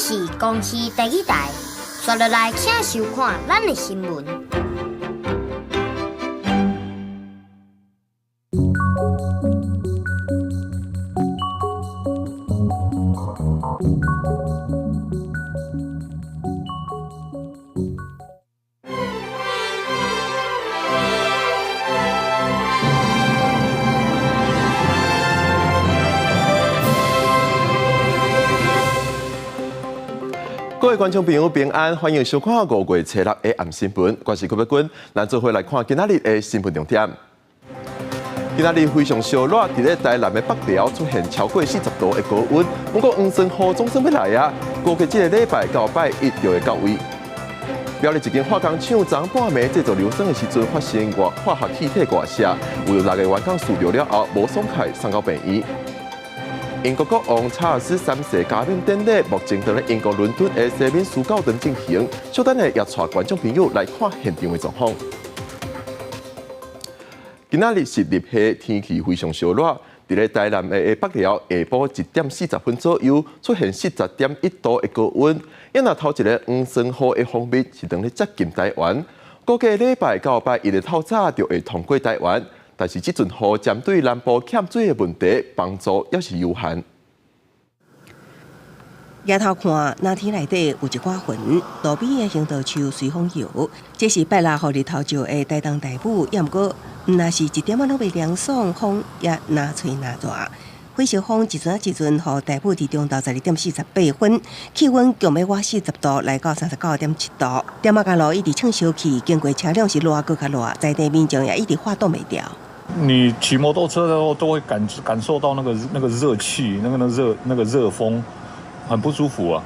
是公視第一台，刷落來請收看咱的新聞。各位觀眾朋友平安，歡迎收看五月初六的暗新聞。我是郭碧君，咱做伙來看今仔日的新聞重點。今仔日非常燒熱，佇咧台南的北寮出現超過40度的高溫。不過黃酸雨總算欲來啊，估計這个禮拜到拜一就會到位。苗栗一間化工廠昨半暝製造硫酸的時陣發生外化學氣體外洩，有六個員工受著了後無爽快送到病院。英國國王查爾斯三世加冕典禮目前佇咧英國倫敦的西敏寺教堂進行，稍等下也帶觀眾朋友來看現場的狀況。今仔日是立夏，天氣非常燒熱，佇咧台南的北寮下晡1點40分左右出現40.1度的高溫，因若頭一个黃酸雨的鋒面是當咧接近台灣，估計禮拜到拜一的透早就會通過台灣。但是這陣雨針對南部欠水的問題幫助猶是有限。抬頭看，藍天內底有一寡雲，路邊的行道樹隨風搖。這是拜六予日頭照的台東大雨，也毋過，毋若是一點仔攏袂涼爽，風也若吹若熱。火燒風一陣一陣，予大雨佇中晝12點48分，氣溫強欲倚40度，來到39.7度。店仔間路一直衝燒去，經過車輛是熱閣較熱，在地民眾也一直發擋袂牢。你騎摩托車的時候都會感受到那個熱氣，那個熱風，很不舒服啊。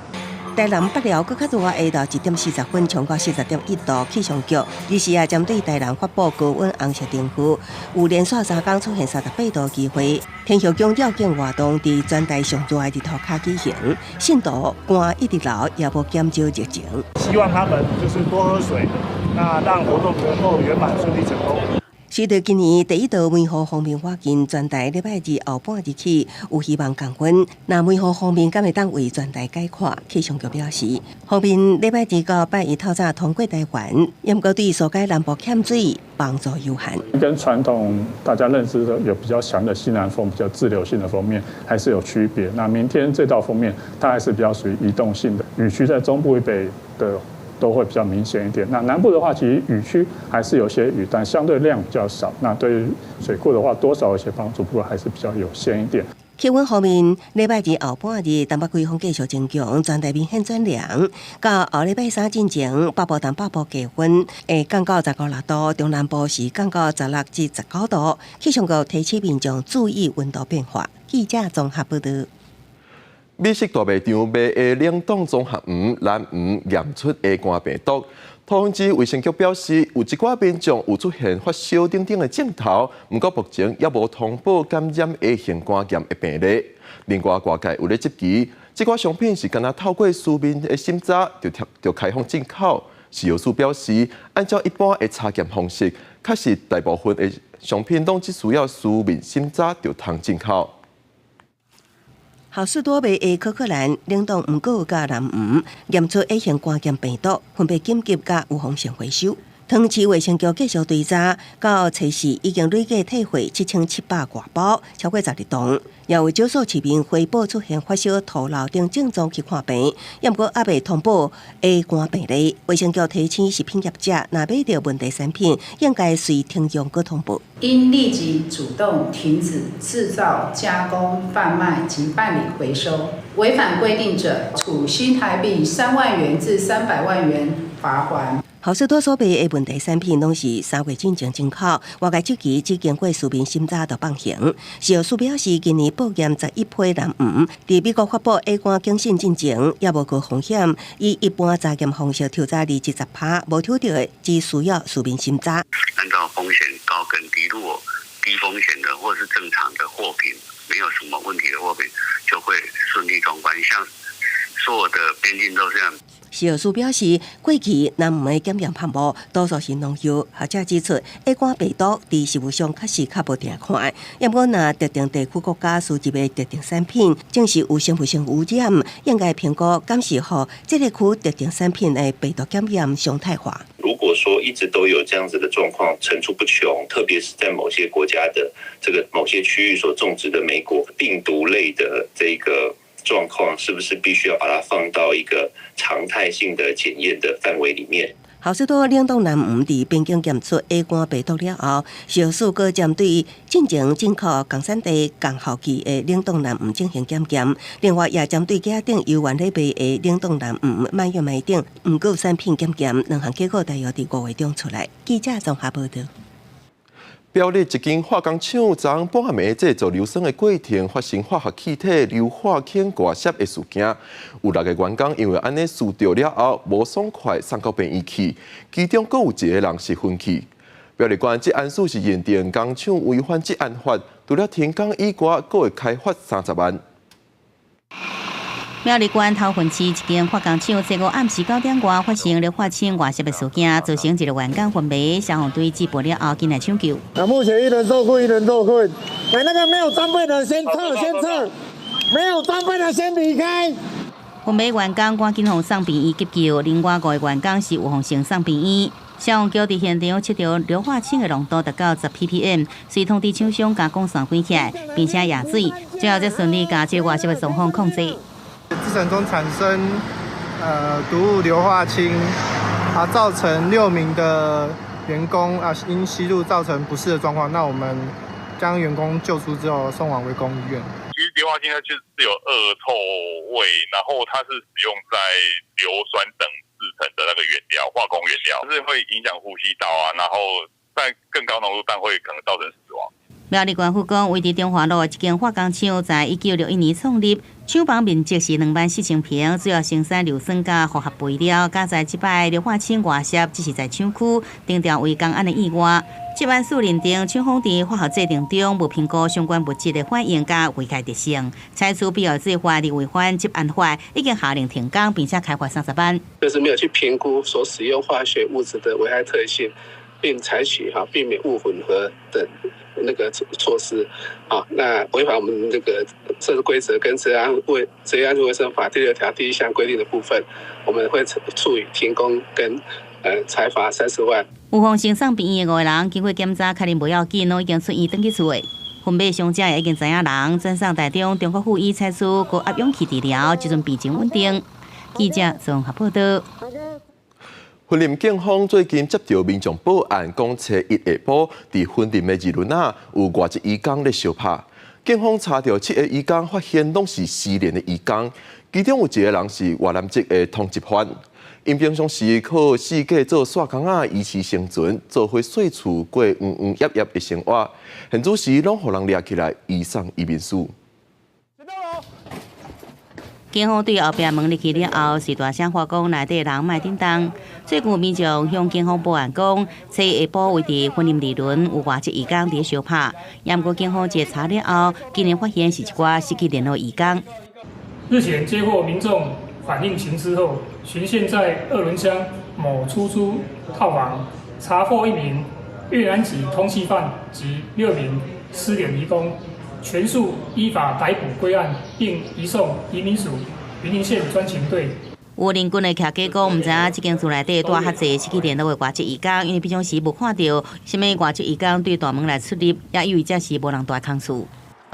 台南北寮閣較熱，下晝1點40分衝到40.1度，氣象局日時也針對台南發布高溫紅色燈號，有連續3天出現38度機會。天后宮吊景活動佇全台上熱的日頭跤舉行，信徒汗一直流，也無減少熱情。希望他們就是多喝水，那讓活動能夠圓滿順利成功。隨著今年第一道梅雨鋒面倚近，全台禮拜二後半日起有希望降溫。若梅雨鋒面敢會當為全台解渴？氣象局表示，鋒面禮拜二到拜一透早通過台灣，毋過對疏解南部欠水幫助有限。跟傳統大家認知的有比較強的西南風、比較滯留性的鋒面，還是有區別。那明天這道鋒面，它還是比較屬於移動性的，雨區在中部以北的都會比較明顯一點。那南部的話，其實雨區還是有些雨，但相對量比較少。那對於水庫的話，多少有些幫助，不過還是比較有限一點。氣溫方面，禮拜二後半日，東北季風繼續增強，全台明顯轉涼。到後禮拜三進前，北部、東北部氣溫會降到15、6度，中南部是降到16至19度。氣象局提醒民眾注意溫度變化。記者綜合報道。美食大賣場賣的冷凍綜合黃藍黃驗出 A 肝病毒，桃園市衛生局表示，有一寡民眾有出現發燒等等的症頭，毋過目前猶無通報感染 A 型肝炎的病例。另外，外界有咧質疑，這寡商品是敢若透過書面的審查就就開放進口。食藥署表示，按照一般的查驗方式，確實大部分的商品攏只需要書面審查就通進口。好市多賣的可可蘭冷凍毋過有佮藍黃驗出 A 型肝炎病毒，分別緊急佮預防性回收。桃園市衛生局繼續追查，到初四已經累計退貨7700外包，超過12噸。也有少數市民回報出現發燒、吐漏等症狀去看病，猶毋過猶未通報 A 肝病例。衛生局提醒食品業者，若買著問題產品，應該隨停用閣通報。應立即主動停止製造、加工、販賣及辦理回收，違反規定者，處新台幣3萬元至300萬元罰鍰。好市多所賣的問題產品，攏是3月進前進口，外界質疑只經過書面審查就放行。食藥署表示，今年報驗11批藍黃，佇美國發布 A 肝警訊進前，猶無高風險，以一般查驗方式抽查2至10趴，無抽著的只需要書面審查。按照風險高跟低，如果低風險的或是正常的貨品，沒有什麼問題的貨品，就會順利通關。像所有的邊境都這樣。食藥署表示，過去南黃的檢驗項目多數是農藥。學者指出，乙肝病毒佇食物上確實較無定看。毋過，若特定地區國家輸入的特定產品，證實有生物性污染，應該評估敢是予這个區特定產品的病毒檢驗常態化。如果說一直都有這樣子的狀況層出不窮，特別是在某些國家的這個某些區域所種植的莓果，病毒類的這個狀況，是不是必須要把它放到一個常態性的檢驗的範圍裡面？好市多冷凍南黃佇邊境檢出乙肝病毒了後，食藥署閣針對進前進口仝產地仝效期的冷凍南黃進行檢驗，另外也針對架頂猶原咧賣的冷凍南黃蔓越莓等毋過產品檢驗，兩項結果大約佇5月中出來。記者綜合報道。苗栗一間化工廠昨昏半暝製造硫酸的過程發生化學氣體硫化氫外泄的事件，有六個員工因為按呢吸著了後無爽快送到病院去，其中閣有一個人是昏去。苗栗縣職安署是認定工廠違反職安法，除了停工以外，閣會開罰30萬。苗栗縣頭份市一間化工廠，昨午暗時9點外發生硫化氫外泄的事件，造成一個員工昏迷，消防隊接報了後進來搶救。那目前一人受困，一人受困。欸，那個沒有裝備的先撤，先撤，沒有裝備的先離開。昏迷員工趕緊予送病院急救，另外五個員工是有予送送病院。消防局佇現場測著硫化氫的濃度達到10 ppm，遂通知廠商將管線關起來，並且壓水，最後才順利將這個外泄的狀況控制。製程中產生毒物硫化氫啊，造成6名的員工啊因吸入造成不適的狀況。那我們將員工救出之後送往圍工醫院。其實硫化氫它就是有惡臭味，然後它是使用在硫酸等製成的那個原料，化工原料，是會影響呼吸道啊，然後在更高濃度但會可能造成死亡。苗栗縣府講，位佇中華路的一間化工廠，在1961年創立，廠房面積是24,000坪，主要生產硫酸佮化學肥料。佳哉這擺硫化氫外泄，只是在廠區，定調為工安的意外。職安署認定廠方佇化學製程中無評估相關物質的反應佮危害特性，採取必要做法而違反職安法，已經下令停工，並且開罰30萬。就是沒有去評估所使用化學物質的危害特性，並採取哈避免誤混合等那個措施，啊，那違反我們這個設置規則跟職業安全衛生法第6條第1項規定的部分，我們會處以停工跟裁罰30萬。有予送送病院的五個人，經過檢查確認無要緊，攏已經出院轉去厝。昏迷傷者也已經知影人，轉送台中中國附醫採取高壓氧氣治療，這陣病情穩定。記者綜合報道。雲林警方最近接著民眾報案，講初一下晡，佇雲林的二崙仔有外籍移工咧相拍。警方查著七個移工，發現攏是失聯的移工，其中有一個人是越南籍的通緝犯。𪜶平常時靠四界做散工仔維持生存，做伙細厝過營營業業的生活。現此時攏予人掠起來，移送移民署。警方對後壁門入去了後，是大聲話講內底人莫振動。最近有民眾向警方報案講，初一下晡位佇雲林二崙有外籍移工佇咧相拍。毋過警方徹查了後，竟然發現是一寡失去聯絡移工。日前接獲民眾反映情資後，循線在二崙鄉某出租套房查獲一名越南籍通緝犯及6名失聯移工。全數依法逮捕歸案，並移送移民署雲林縣專勤隊。有鄰近的徛家講，毋知影這間厝內底蹛較濟失去聯絡的外籍移工，因為平常時無看著啥物外籍移工對大門來出入，也以為這是無人蹛空厝。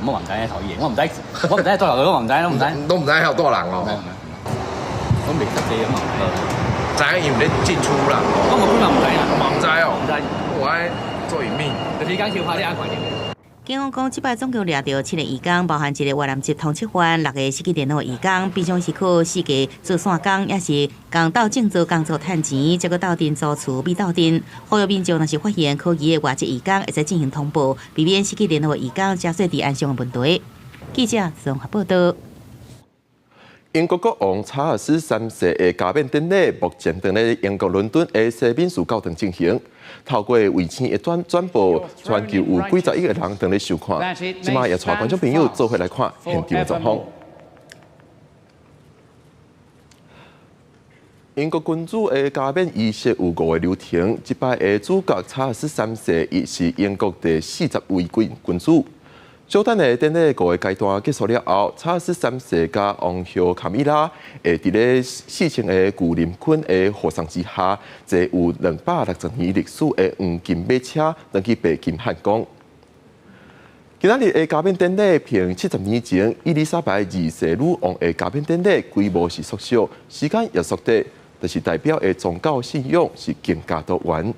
我毋知影討厭，我毋知，我毋知蹛落去，我毋知，攏毋知，都毋知有蹛人哦。我袂較濟嘛。知影伊有咧進出啦。我無本來毋知啊。我嘛毋知哦。毋知。我愛做隱秘。就是講相拍你按看著。警方講，這擺總共掠著七个移工，包含一个越南籍通緝犯，六個失去聯絡移工，平常時靠四界做散工，也是共鬥陣做工作趁錢，才閣鬥陣租厝比鬥陣。呼籲民眾若是發現可疑的外籍移工，會使進行通報，避免失去聯絡的移工加做治安上的問題。記者綜合報道。英國國王查爾斯三世的加冕典禮，目前正佇英國倫敦的西敏寺教堂進行。透過衛星的轉轉播，全球有幾十億個人正咧收看。這擺也帶觀眾朋友做伙來看現場的狀況。英國君主的加冕儀式有五個流程，這擺的主角查爾斯三世，伊是英國第40位君主。小等的典禮五個階段結束了後，查爾斯三世佮王后卡米拉會佇咧4000個舊林坤的護送之下，坐有260年歷史的黃金馬車，轉去白金漢宮。今仔日的加冕典禮，比70年前伊麗莎白二世女王的加冕典禮規模是縮小，時間也縮短，但是代表的宗教信仰是更加多元。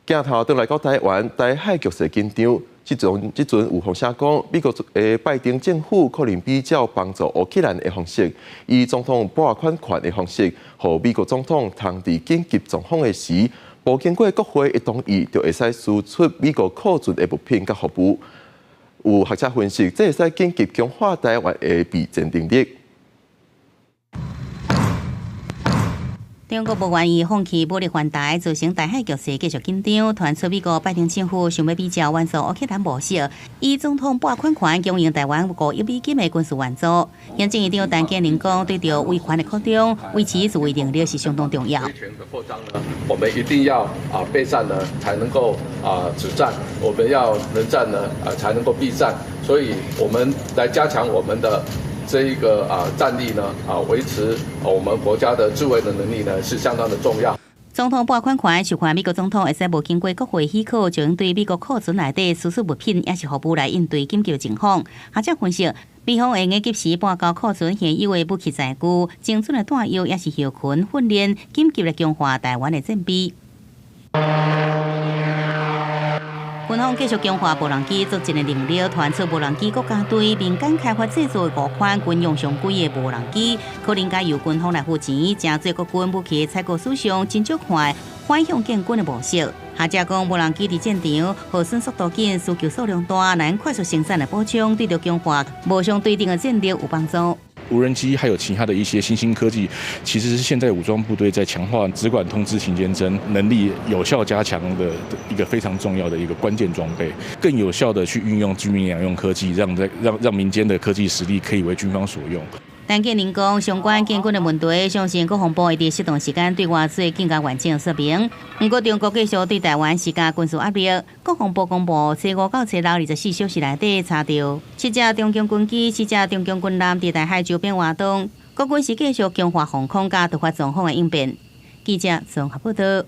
鏡頭轉來到台灣，台海局勢緊張。這陣有風聲講，美國的拜登政府可能比照幫助烏克蘭的方式，以總統撥款權的方式，予美國總統通佇緊急狀況的時，無經過國會的同意，就會使輸出美國庫存的物品佮服務。有學者分析，這會使緊急強化台灣的備戰能力。中國無願意放棄武力犯台，造成台海局勢繼續緊張。傳出美國拜登政府想欲比照援助烏克蘭模式，以總統撥款權供應台灣5億美金的軍事援助。行政院長陳建仁講，對著威權的擴張，維持自衛能力是相當重要。威權的擴張呢，我們一定要備戰呢，才能夠止戰；我們要能戰呢，才能夠避戰。所以，我們來加強我們的這一個戰力呢，維持我們國家的自衛的能力呢，是相當的重要。總統撥款權授權美國總統會使無經過國會許可，就用對美國庫存內底輸出物品，抑是服務來應對緊急情況。學者分析，美方會用及時撥交庫存現有的武器載具、精準的彈藥，抑是後勤訓練，緊急來強化台灣的戰備。軍方繼續強化無人機作戰的能力，傳出無人機國家隊民間開發製作五款軍用常規的無人機，可能該由軍方來付錢，成做國軍武器採購史上真少看反向建軍的模式。學者講，無人機佇戰場耗損速度緊，需求數量大，難快速生產來補充，對著強化無相對等的戰力有幫助。無人機還有其他的一些新興科技，其實是現在武裝部隊在強化只管通知勤監偵能力有效加強的一個非常重要的一個關鍵裝備，更有效的去運用軍民兩用科技，讓在讓讓民間的科技實力可以為軍方所用。陳建仁講，相關建軍的問題，相信國防部會佇適當時間對外做更加完整說明。毋過，中國繼續對台灣施加軍事壓力。國防部公布，初五到初六24小時內底查著七架中共軍機、四架中共軍艦佇台海周邊活動。國軍是繼續強化防空佮突發狀況的應變。記者綜合報道。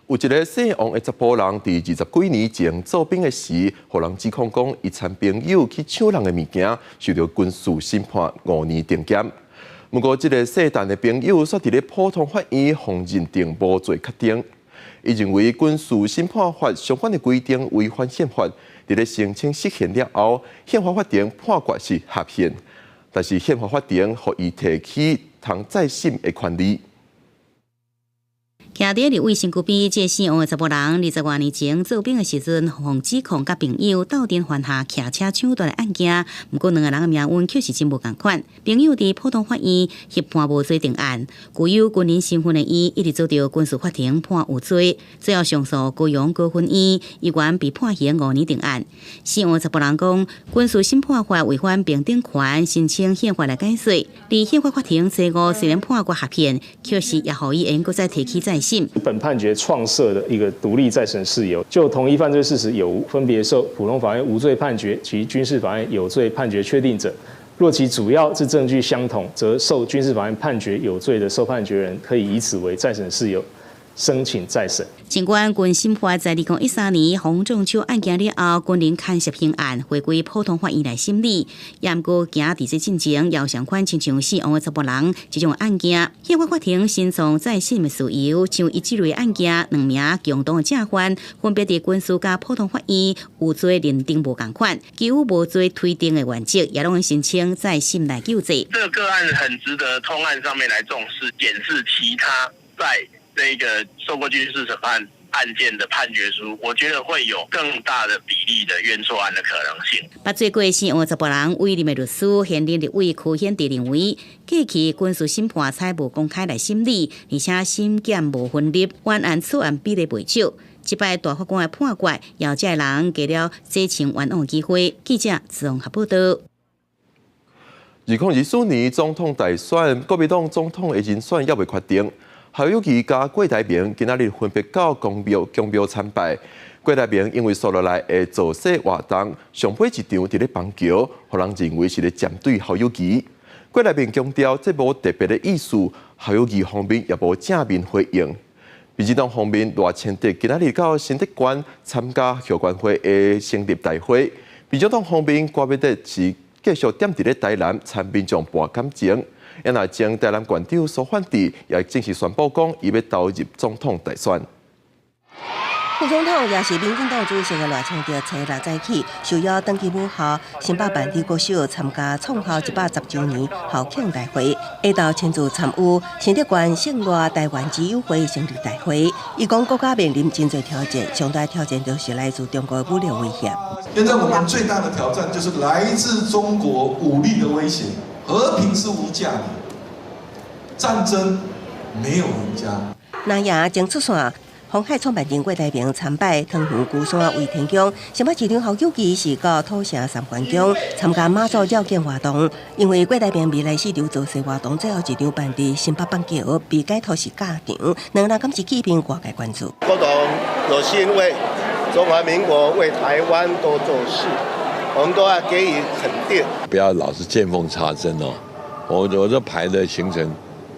有一個姓王的查埔人，佇20幾年前做兵的時，予人指控講，伊摻朋友去搶人的物件，受著軍事審判5年定監。毋過，這個姓陳的朋友煞佇咧普通法院予認定無罪確定。伊認為軍事審判法相關的規定違反憲法，佇咧申請釋憲了後，憲法法庭判決是合憲，但是憲法法庭予伊提起通再審的權利。徛佇立委身軀邊，這個姓王的查埔人，20外年前做兵的時陣，予指控佮朋友鬥陣犯下騎車搶奪的案件。毋過兩个人的命運卻是真無仝款。朋友佇普通法院協判無罪定案，具有軍人身份的伊，一直遭著軍事法庭判有罪，最後上訴高雄高分院，依原被判刑5年定案。姓王查埔人講，軍事審判法違反平等權，申請憲法來解說。佇憲法法庭初五雖然判決合憲，卻是也予伊會閣再提起再審。本判決創設的一個獨立再審事由，就同一犯罪事實有無分別受普通法院無罪判決及軍事法院有罪判決確定者，若其主要之證據相同，則受軍事法院判決有罪的受判決人可以以此為再審事由，申請再審。儘管軍審法在2013年洪仲丘案件了後，軍人牽涉刑案回歸普通法院來審理，也毋過行佇這進前，有相款親像死亡的查埔人這種案件，憲法法庭申訴再審的事由，像伊這類案件，兩名共同的正犯分別佇軍事佮普通法院有罪認定無仝款，基於無罪推定的原則，也攏申請再審來救濟。這個個案很值得通案上面來重視，檢視其他在這個受過軍事審判案件的判決書，我覺得會有更大的比例的冤錯案的可能性。捌做過死亡查埔人委任的律師，現任立委柯顯智認為，過去軍事審判採無公開來審理，而且審檢無分立，冤案錯案比例袂少。這擺大法官的判決，予這个人給了洗清冤枉的機會。記者綜合報道。2024年總統大選，國民黨總統的人選猶未決定。侯友宜佮郭台銘今仔日分別到公廟宮廟參拜。郭台銘因為紲落來的造勢活動，上尾一場佇咧板橋，予人認為是咧針對侯友宜。郭台銘強調，這無特別的意思，侯友宜方面也無正面回應。民進黨方面，賴清德今仔日到新竹縣參加後援會的成立大會。民進黨方面，郭台銘是繼續踮佇咧台南參民眾搏感情。也若前台南縣長蘇煥智也正式宣布講，伊欲投入總統大選。副總統也是民進黨主席的賴清德，初六早起受邀轉去母校新北萬里國小參加創校110週年校慶大會，下晝親自參與新竹縣聖賴台灣之友會成立大會。伊講國家面臨真濟挑戰，上大挑戰就是來自中國武力威脅。現在我們最大的挑戰就是來自中國武力的威脅。和平是無價的，戰爭沒有贏家。那也正出線。鴻海創辦人郭台銘參拜湯圓龜山圍天宮，新北市長侯友宜是到土城三官宮參加媽祖繞境活動。因為郭台銘未來四場造勢活動，最後一場辦佇新北板橋，被解讀是假場，兩人感覺氣氛外界關注。郭董有心為中華民國、為台灣多做事，我們都要給予肯定。不要老是見縫插針哦，我這排的行程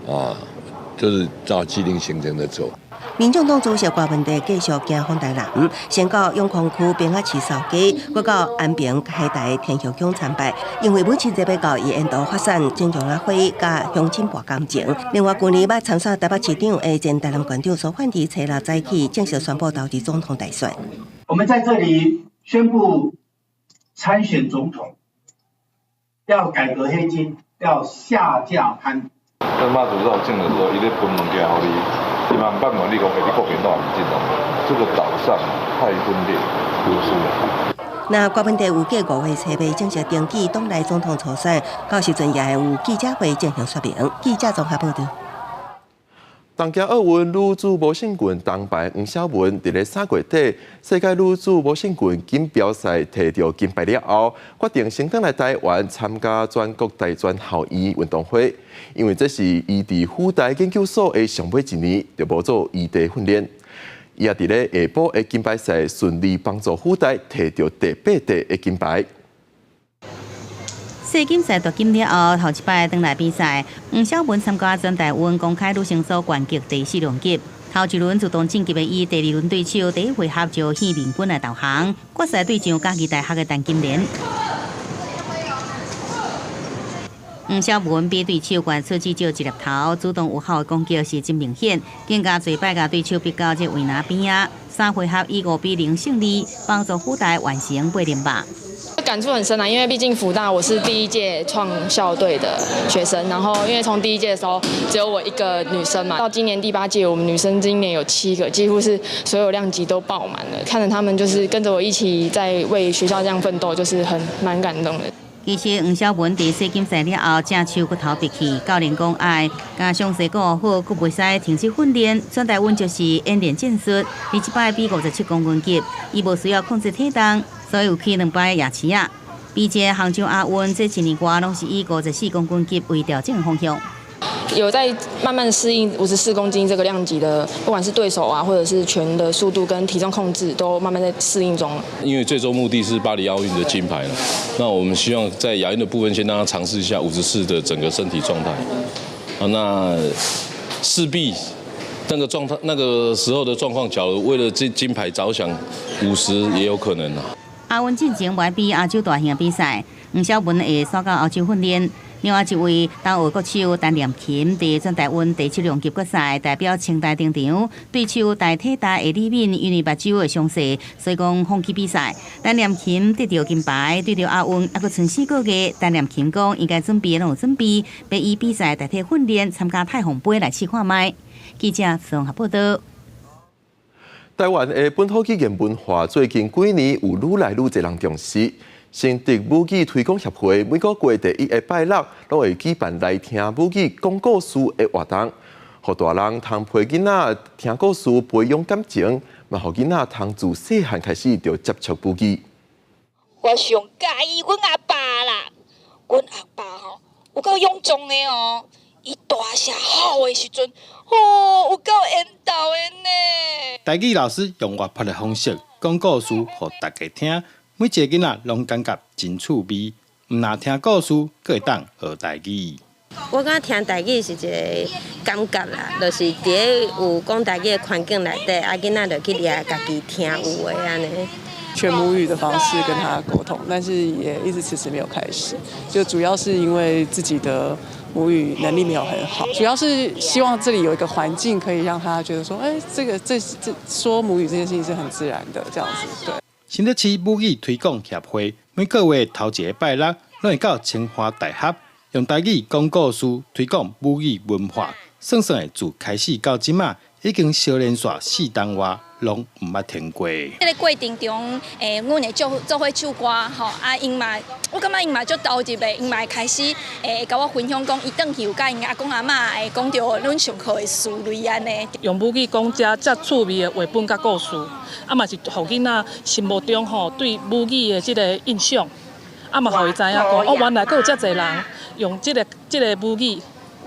啊，就是照既定行程的走。民眾黨主席郭文德繼續行訪台南，先到永康區平仔市掃街，閣到安平海台天后宮參拜。因為母親節欲到，伊沿途發散種種仔花，佮鄉親搏感情。另外，舊年捌參選台北市長的前台南縣長蘇煥智，初六早起正式宣布投入總統大選。我們在這裡宣布參選總統，要改革黑金，要下架貪腐。咱媽祖繞境的時候，伊咧分物件予你，伊嘛毋捌問你講，欸，你國民黨抑民進黨？這個島上太分裂，讀書了。那郭文德預計5月初八正式登記黨內總統初選，到時陣也會有記者會進行說明。記者綜合報道。東京奧運女子無線棍銅牌黃筱雯，佇咧3月底世界女子無線棍錦標賽提著金牌了後，決定先轉來台灣參加全國大專校院運動會，因為這是伊佇輔大研究所的上尾一年，就無做異地訓練。伊也佇咧下晡的金牌賽順利幫助輔大提著第八塊的金牌。世錦賽奪金了後，頭一擺轉來比賽，黃筱雯參加全台灣公開女生組拳擊第四量級，頭一輪自動晉級的伊，第二輪對手第一回合就向面軍來投降，決賽對上嘉義大學的陳金蓮。黃筱雯比對手懸出至少一粒頭，主動有效的攻擊是真明顯，更加濟擺共對手逼到這圍欄邊仔，三回合以5比0勝利，幫助輔大完成八連霸。感觸很深啊，因為畢竟輔大我是第一屆創校隊的學生，然後因為從第一屆的時候只有我一個女生嘛，到今年第八屆，我們女生今年有7個，幾乎是所有量級都爆滿了。看着他們就是跟着我一起在為學校這樣奮鬥，就是很蠻感動的。其實黃筱雯佇世錦賽了後，正手骨頭拔去，教練講愛共傷勢顧好，閣袂使停止訓練。全台灣就是演練戰術，伊這擺比57公斤級，伊無需要控制體重。所以有去兩擺夜市啊！比這杭州亞運，這一年外攏是以54公斤級為調整方向。有在慢慢適應54公斤這個量級的，不管是對手啊，或者是拳的速度跟體重控制，都慢慢在適應中。因為最終目的是巴黎奧運的金牌了，那我們希望在亞運的部分先讓他嘗試一下54的整個身體狀態。啊，那勢必那個狀態，那個時候的狀況，假如為了這金牌着想，50也有可能啊。亞運進前愛比亞洲大型比賽，黃筱雯會徙到歐洲訓練。另外一位東奧國手陳念琴佇全台灣第七量級決賽代表清大登場，對手大體大的李敏因為目睭的傷勢，所以講放棄比賽。陳念琴得著金牌，對著亞運猶閣賰4個月。陳念琴講應該準備攏有準備，欲以比賽代替訓練，參加太皇盃來試看覓。記者綜合報道。台灣的本土語言文化最近幾年有愈來愈濟人重視。新竹母語推廣協會每個月第一个拜六，攏會舉辦來聽母語講故事的活動，予大人通陪囡仔聽故事，培養感情，嘛予囡仔通自細漢開始就接觸母語。我上佮意阮阿爸啦，阮阿爸吼有夠勇壯的哦，伊大聲吼的時陣，吼有夠緣投的呢。台語老師用活潑的方式講故事，予大家聽，每一个囡仔攏感覺真趣味。毋但聽故事，閣會當學台語。我感覺聽台語是一个感覺啦，就是佇咧有講台語的環境內底，啊囡仔就去掠家己聽有的按呢。全母語的方式跟他溝通，但是也一直遲遲沒有開始，就主要是因為自己的母語能力沒有很好，主要是希望這裡有一個環境可以讓他覺得說，欸，這個這這說母語這件事情是很自然的，這樣子。對。新竹市母語推廣協會每個月頭一個拜六，攏會到清華大學用台語講故事，推廣母語文化。算算的，自開始到這馬，已經相連續四冬外，攏毋捌停過。這個過程中，阮會做伙唱歌，吼，啊，𪜶嘛，我感覺𪜶嘛足投入的，𪜶嘛會開始會共我分享講，伊轉去有佮𪜶阿公阿嬤會講著阮上課的詞類按呢。用母語講遮遮趣味的繪本佮故事，啊嘛是予囡仔心目中吼對母語的這个印象，啊嘛予伊知影講，哦，原來閣有遮濟人用這个母語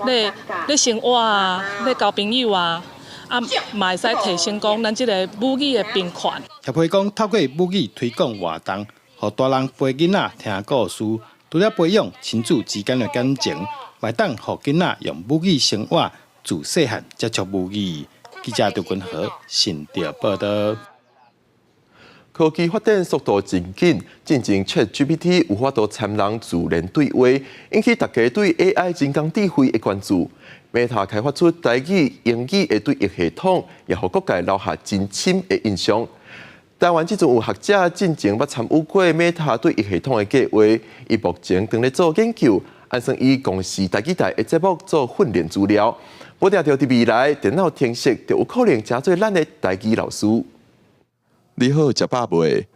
咧生活啊，咧交朋友啊。啊，嘛會使提升講咱這个母語的平權。協會講，透過母語推廣活動，予大人陪囡仔聽故事，除了培養親子之間的感情，嘛會當予囡仔用母語生活，自細漢接觸母語。記者劉君和新竹報導。科技發展速度真緊，進前 ChatGPT 有法度參人自然對話，引起大家對 AI 人工智慧的關注。Meta 開發出台語、英語的對譯系統，也予各界留下真深的印象。台灣這陣有學者進前捌參與過 Meta 對譯系統的計劃，伊目前正咧做研究，按算以公視台語台的節目做訓練資料。無定著佇未來，電腦程式就有可能成做咱的台語老師。你好，食飽未？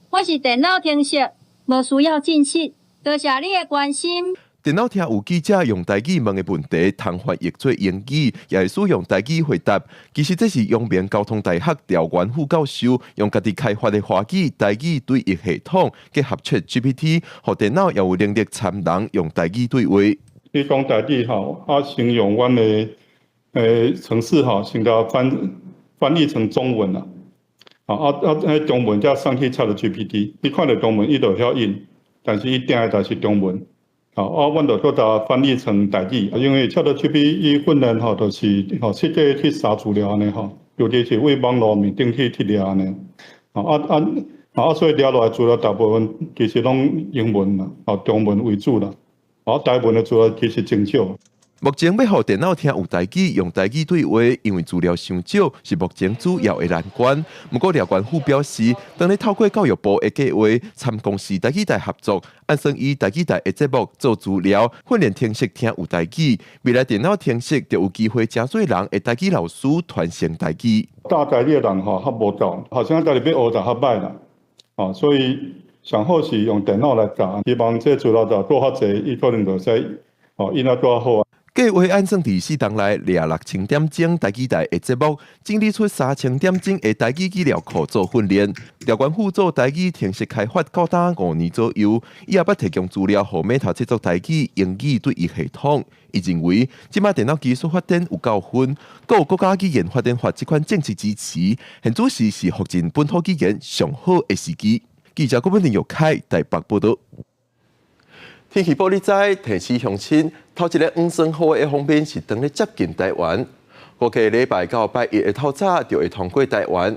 我是電腦程式，無需要進食。多謝你的關心。電腦聽有記者用台語問的問題，通翻譯做英語，也會使用台語回答。其實這是陽明交通大學廖元富教授用家己開發的華語台語對譯系統，結合 ChatGPT，予電腦也有能力參人用台語對話。你講台語吼，啊，先用阮的程式吼，先共翻譯成中文啦。啊，中文才送去 ChatGPT，伊看著中文，伊就會曉應，但是伊定的就是中文。好，啊，阮就閣共翻譯成台語，因為 ChatGPT 伊訓練吼，就是吼設計去查資料按呢吼，尤其是對網路面頂去掠按呢。啊，所以掠落來資料大部分其實攏英文啦，吼中文為主啦，啊，台文的資料其實真少。目前欲予電腦聽有台語，用台語對話，因為資料傷少，是目前主要的難關。毋過廖元富表示，當咧透過教育部的計劃，參公視台語台合作，按算以台語台的節目做資料，訓練程式聽有台語，未來電腦程式就有機會成做人的台語老師傳承台語。教台語的人吼較無夠，學生家己欲學就較歹啦，哦，所以上好是用電腦來教，希望這資料就閣較濟，伊可能就會使哦，應得閣較好啊。計劃按算佇四冬內掠6000點鐘台語台的節目，整理出3000點鐘的台語語料庫做訓練。廖元富做台語程式開發到今5年左右，伊也捌提供資料予 Meta 製作台語、英語對譯系統。伊認為，這馬電腦技術發展有夠分，閣有國家語言發展法這款政策支持，現此時是復振本土語言上好的時機。記者郭本林玉凱台北報導。天氣報你知，提醒鄉親，頭一个黃酸雨的鋒面是當咧接近台灣，估計禮拜到拜一的透早就會通過台灣。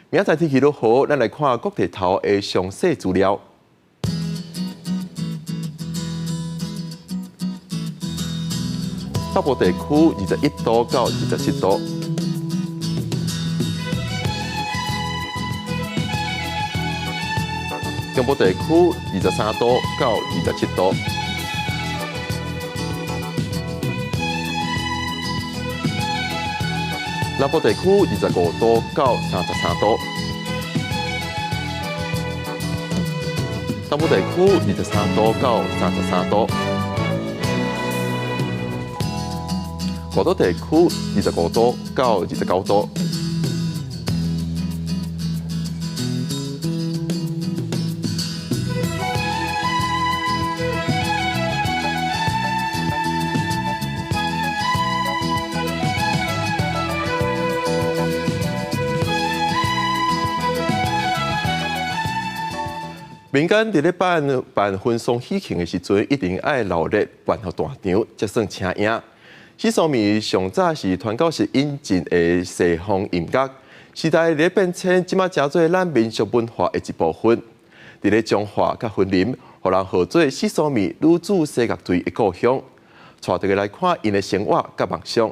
明仔載天氣如何？咱來看各地頭的詳細資料。北部地區21度到27度。中部地區23度到27度。南部地區25度到33度。東部地區23度到33度。外岛地区25度到29度。民间伫咧办办婚丧喜庆的时阵，一定爱闹热办予大场，才算请赢。四苏暝上早是传教士引进的西方音乐，时代咧变迁，这马成做咱民俗文化的一部分。伫咧彰化佮云林，予人号做四苏暝女子西乐队的故乡，带大家来看𪜶的生活佮梦想。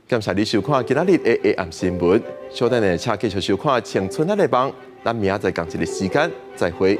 感谢你收看今仔日的下暗新闻，稍等下请继续收看《青春仔的梦》，咱明仔载仝一个时间再会。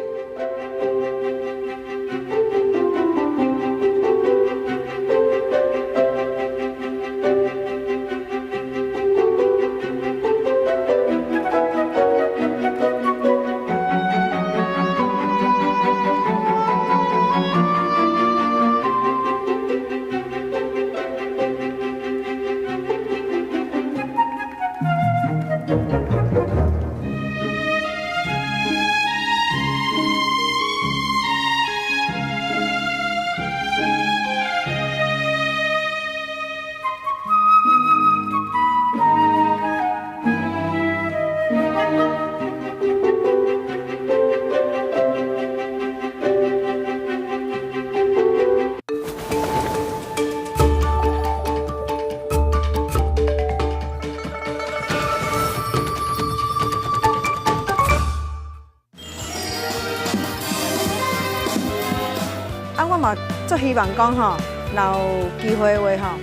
啊，我嘛足希望講吼，若有機會的話吼，